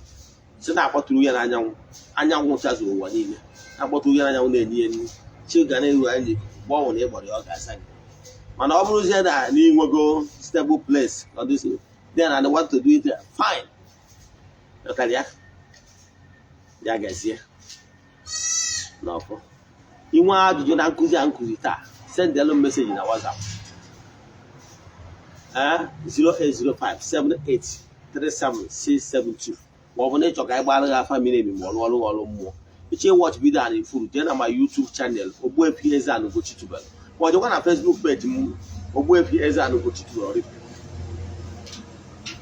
si na-akpọtụrụ ya n'anyanwụ. Anyanwụ chazuru ụwa niile, na-akpọtụrụ ya n'anyanwụ, na-enye ya nri, chi ga na-eru anyị. Mgbe ọ nwụrụ ịgbọrọ ya, ọ ga-asa gị. Mana ọ bụrụzie na n'inwego stable place conducive, then and want to do it, fine. Ghọtara ya? Ya gazie n'ọfọ. Inwe ajụjụ na nkụzi a nkụzi taa, sendelu message na WhatsApp 08057837672, ma ọ bụ na ịchọ ka anyị gbara gị afa miri emi, ma ọ rụọ ọrụ ọrụ mmụọ. Ịchọ ịwatch video a na-efuru, jee na ma YouTube channel Ogbuefi Eze-Ana Ugochi tubelu, ma ọ jekwa na Facebook page m, Ogbuefi Eze-Ana Ugochi tubelu Oraifite.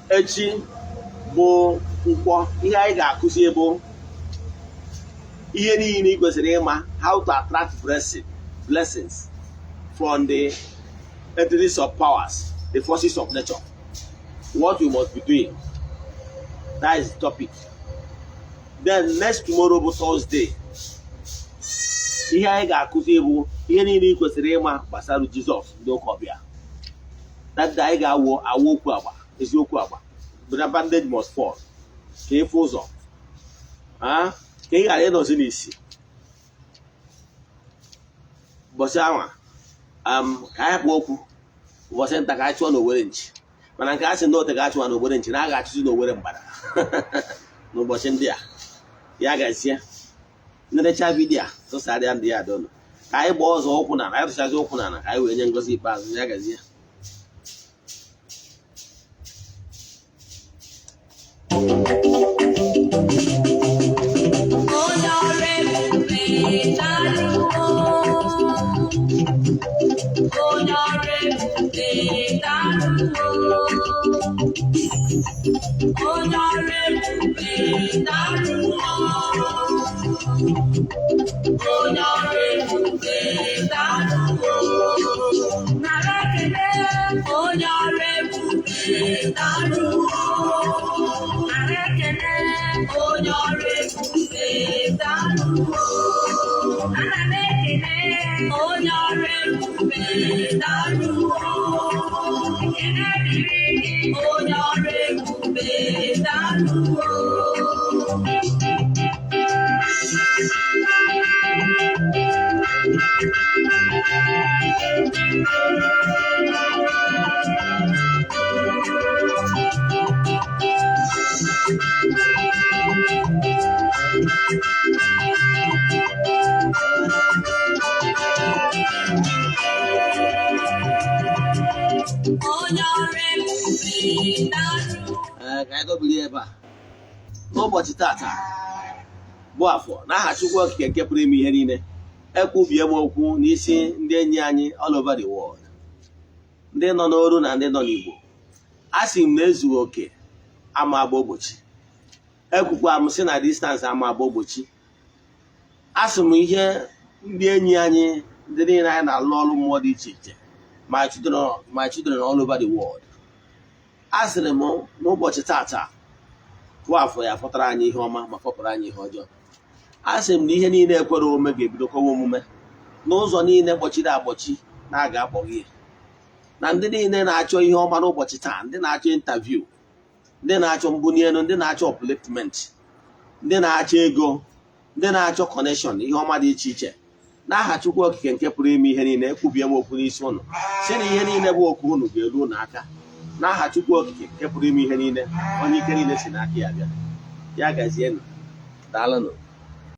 Echi bụ Nkwọ. Ihe anyị ga-akụzi bụ ihe niile ị kwesịrị ịma, how to attract blessings from the entities of powers, the forces of nature, what you must be doing. That is the topic. Then next tomorrow bụ Thursday. Ihe anyị ga-akụzi bụ ihe niile ị kwesịrị ịma gbasara Jizọs ndị ụka ọbịa. That day anyị ga-awụ awụ okwu agba eziokwu agba bụ na bandage must fall, ka ịfụ ụzọ, ka ị ghara ịnọzi n'isi ụbọchị anwa. Ka anyị kpọọ okwu ụbọchị nta ka anyị chụọ n'Owere nchi, mana nke a sị na ote ga achụwa n'Owere nchi na a ga-achụzi n'Owere mgbada n'ụbọchị ndị a. Ya gazie. Nnerecha video a, tụsarịa ndị ya dọnụ, ka anyị gbaa ọzọ ụkwụ na anyị tụchazi ụkwụ na ka anyị wee nye ngozi ikpeazụ. Ya gazie. Onye ọrụ ebube na-adịwo, onye ọrụ Ebube, daalụ. Onye ọrụ ebube, daalụ. Onye ọrụ ebube, daalụ. Nara ekele, onye ọrụ ebube, daalụ. Nara ekele, onye ọrụ ebube, daalụ. Ana m ekele onye ọrụ ebube, daalụ. Ekele dịrị gị, onye ọrụ ebube, daalụ. Onye ọrụ ebube, daalụ. Ee, ka anyị dobiri ebe a n'ụbọchị tata bụ Afọ. N'aha Chukwu Okike nke pụrụ ime ihe niile, ekwubie m okwu n'isi ndị enyi anyị all over the world, ndị nọ n'oru na ndị nọ n'Igbo. A sị m na ezughị oke ama agba ogbochi. Ekwukwa m sị na distance ama agba ogbochi. A sị m ihe ndị enyi anyị, ndị niile anyị na-alụ ọrụ mmụọ dị iche iche, my children all over the world, a sịrị m n'ụbọchị tata bụ Afọ ya fọtara anyị ihe ọma ma fọpụrụ anyị ihe ọjọọ. A sị m na ihe niile ekwere omume ga-ebido kọwa omume n'ụzọ niile kpọchiri akpọchi na-aga akpọghị ya, na ndị niile na-achọ ihe ọma n'ụbọchị taa, ndị na-achọ interview, ndị na-achọ mbuli elu, ndị na-achọ upliftment, ndị na-achọ ego, ndị na-achọ connection, ihe ọma dị iche iche, n'aha Chukwu Okike nke pụrụ ime ihe niile, ekwubie m okwu n'isi ụnụ si na ihe niile bụ okwu unu ga-eru unu aka, n'aha Chukwu Okike nke pụrụ ime ihe niile, onye ike niile si n'aka ya bịa. Ya gazienụ. Daalụnụ.